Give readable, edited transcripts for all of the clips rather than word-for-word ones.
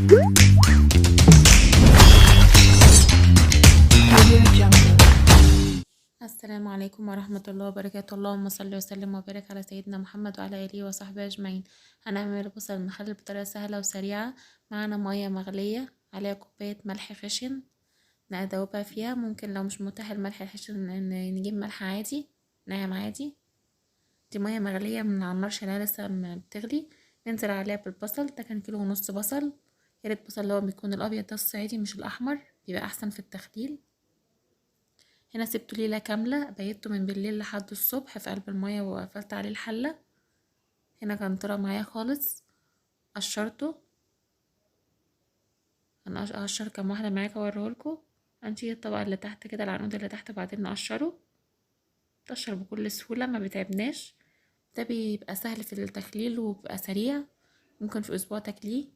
Audio Jungle. السلام عليكم ورحمة الله وبركاته. اللهم صل وسلم وبارك على سيدنا محمد وعلى آله وصحبه أجمعين. هنعمل بصل مخلل بطريقة سهلة وسريعة. معانا مية مغلية عليها كوباية ملح خشن ندوبها فيها، ممكن لو مش متاح الملح الخشن نجيب ملح عادي ناعم عادي. دي مية مغلية من على النار شغالة لسه بتغلي، ننزل عليها بالبصل. ده كان 1.5 كيلو بصل، يا ريت بصل اللي هو بيكون الأبيض ده الصعيدي مش الأحمر، بيبقى أحسن في التخليل. هنا سبته ليلة كاملة، بيته من بالليل لحد الصبح في قلب المية وقفلت عليه الحلة. هنا كان طلع معايا خالص، قشرته. انا هقشر كام واحدة معاك اوريهولكوا. هنشيل الطبقة اللي تحت كده، العنقود اللي تحت، وبعدين نقشره. تقشر بكل سهولة، ما بتعبناش. ده بيبقى سهل في التخليل وبيبقى سريع، ممكن في اسبوع تاكليه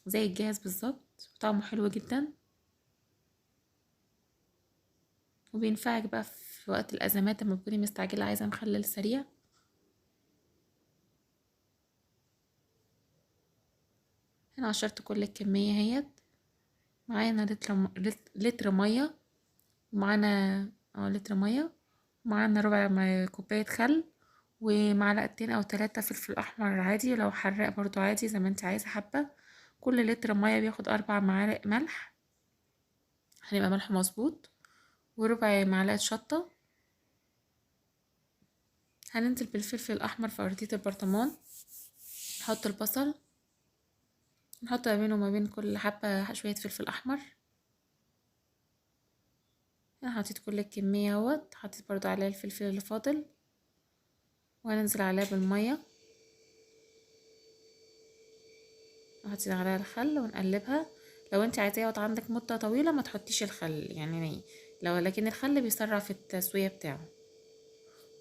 زي الجاهز بالظبط، وطعمه حلو جدا، وبينفعك بقى في وقت الازمات لما تكوني مستعجله عايزه مخلل سريع. هنا قشرت كل الكميه اهيت. معانا لتر ميه، ومعانا لتر ميه، ومعانا ربع كوبايه خل، ومعلقتين او 3 فلفل احمر عادي، لو حراق برضو عادي زي ما انت عايزه حبه. كل لتر ميه بياخد 4 معالق ملح، هنبقى ملح مظبوط، وربع معلقه شطه. هننزل بالفلفل الاحمر في ارضيه البرطمان، نحط البصل، نحط ما بينه وما بين كل حبه شويه فلفل احمر. انا حطيت كل الكميه اهوت، حطيت برضو عليها الفلفل اللي فاضل، وهننزل عليها بالميه، وحطيت عليها الخل ونقلبها. لو انت عايزاه يقعد عندك مده طويله ما تحطيش الخل، لكن الخل بيسرع في التسويه بتاعه.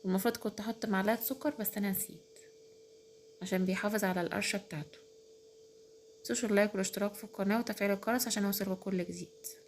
المفروض كنت احط معلقه سكر بس انا نسيت، عشان بيحافظ على القرشه بتاعته. متنسوش اللايك والاشتراك في القناه وتفعيل الجرس عشان يوصلكوا كل جديد.